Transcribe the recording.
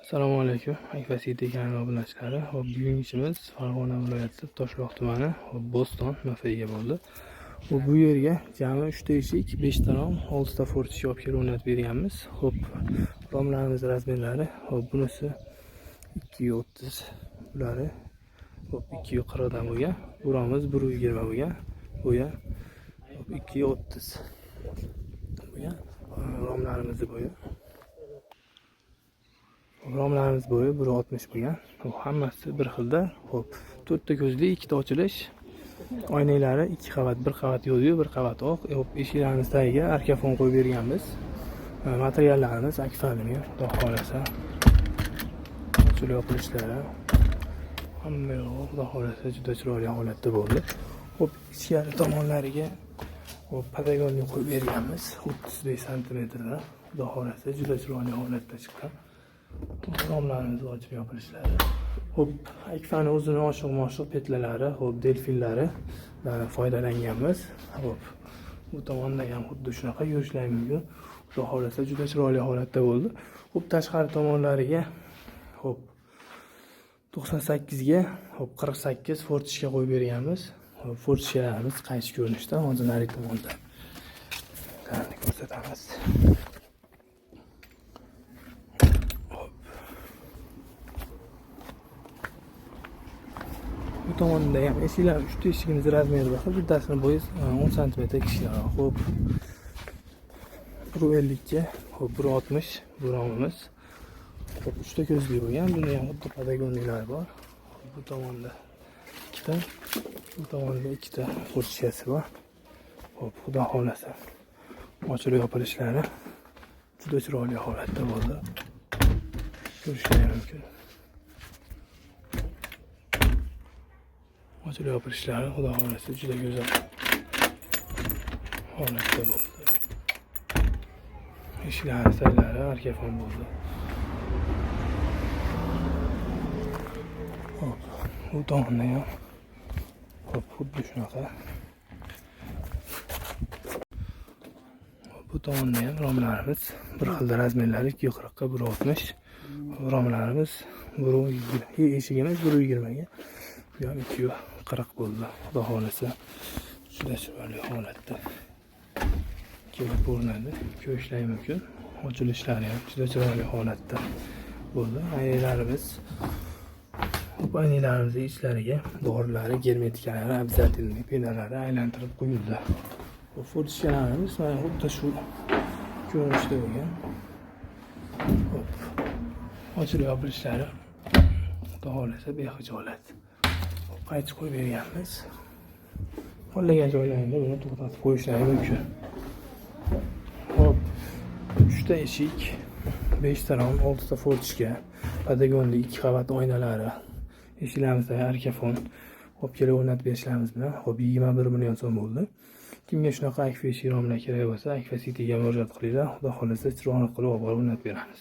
Assalomu alaykum, Akfa City kanali obunachilari. Hop, bugungi ishimiz Farg'ona viloyati Toshloq tumani, hop, Bo'ston MFga bo'ldi. Bu yerga jami 3 ta eshik, 5 ta rom, 6 ta fortichka olib kelib o'rnatib berganmiz. Hop, romlarimiz razmerlari, hop, bunisi 2.30, bulari hop 2.40 dan bo'lgan. Bu romimiz 1.20 bo'lgan. Bu ham hop 2.30 bo'lgan. Romlarimizni bo'yi. Romlarimiz bo'yi 1.60 bo'lgan. Hop, hammasi bir xilda. Hop, to'rtta ko'zli, ikkita ochilish. Oynaklari ikki qavat, bir qavat yo'lyu, bir qavat oq. Hop, eshiklarimiz tagiga arkafon qo'yib berganmiz. Materiallarimiz akfa alyumin, xudo xohlasa. Ochilib yopilishlari hamma yo'q, xudo xohlasa juda chiroyli holatda bo'ldi. Hop, ichkari tomonlariga hop подоконник qo'yib berganmiz. 35 santimetrda. Xudo xohlasa juda chiroyli holatda chiqqan. Romlarimiz ochib yopilishlari. Hop, Akfani o'zini oshiq moshiq petlalari, hop, delfinlari foydalanganmiz. Hop, bu tomonda ham xuddi shunaqa yurishlar mumkin. Xudo xohlasa juda chiroyli holatda bo'ldi. Hop, tashqari tomonlariga hop 98 ga hop 48 fortichka qo'yib berganmiz. Hop, fortichkalarimiz qaysi ko'rinishda hozir narigi tomonda ko'rsatamiz. Hop. Bu tomonda ham eshiklar, uchta eshigimiz razmeri bir xil, bittasini bo'yi 10 sm kichikroq. Hop. 1.50 ga, hop 1.60 bu romimiz. Hop, uchta ko'zli bo'lgan. Bunda ham xuddi подоконник lari bor. Hop, bu tomonda ikkita, bu tomonda ikkita fortichkasi bor. Hop, xudo xohlasa ochilib yopilishlari juda chiroyli holatda bo'ldi. Ko'rishingiz mumkin. Ochilib yopilishlari xudo xohlasa juda go'zal holatda bo'ldi. Eshiklar saylari arkafon bo'ldi. Hop, bu tomonda ham hop xuddi shunaqa. Hop, bu tomonda ham romlarimiz bir xilda razmerlari 2.40 ga 1.60. Romlarimiz 1.20, eshigimiz 1.20 ga. Bu ham 2.40 bo'ldi. Xudo xohlasa juda chiroyli holatda kelib ko'rinadi. Ko'rishlar mumkin. Ochilishlari ham juda chiroyli holatda bo'ldi. Oynaklarimiz, hop, oynaklarimizni ichlariga dorilari, germetikalari, обязательный pedalari aylantirib qo'yildi. Bu fortichkalarimiz mana xuddi shu ko'rinishda bo'lgan. Hop, ochilib yopilishlari xudo xohlasa bexijolat. Hop, qaychi qo'yib berganmiz. Xohlagan joylarida buni to'xtatib qo'yishlari mumkin. Hop, 3 ta eshik, 5 ta rom, 6 ta fortichka, подоконник 2 qavat oynalari, eshiklarimizda arkafon olib kelib o'rnatib berishlarimiz bilan hop 21 million so'm bo'ldi. Kimga shunaqa Akfa eshik romlar kerak bo'lsa, Akfa Cityga murojaat qilinglar. Xudo xohlasa chiroyli qilib olib borib o'rnatib beramiz.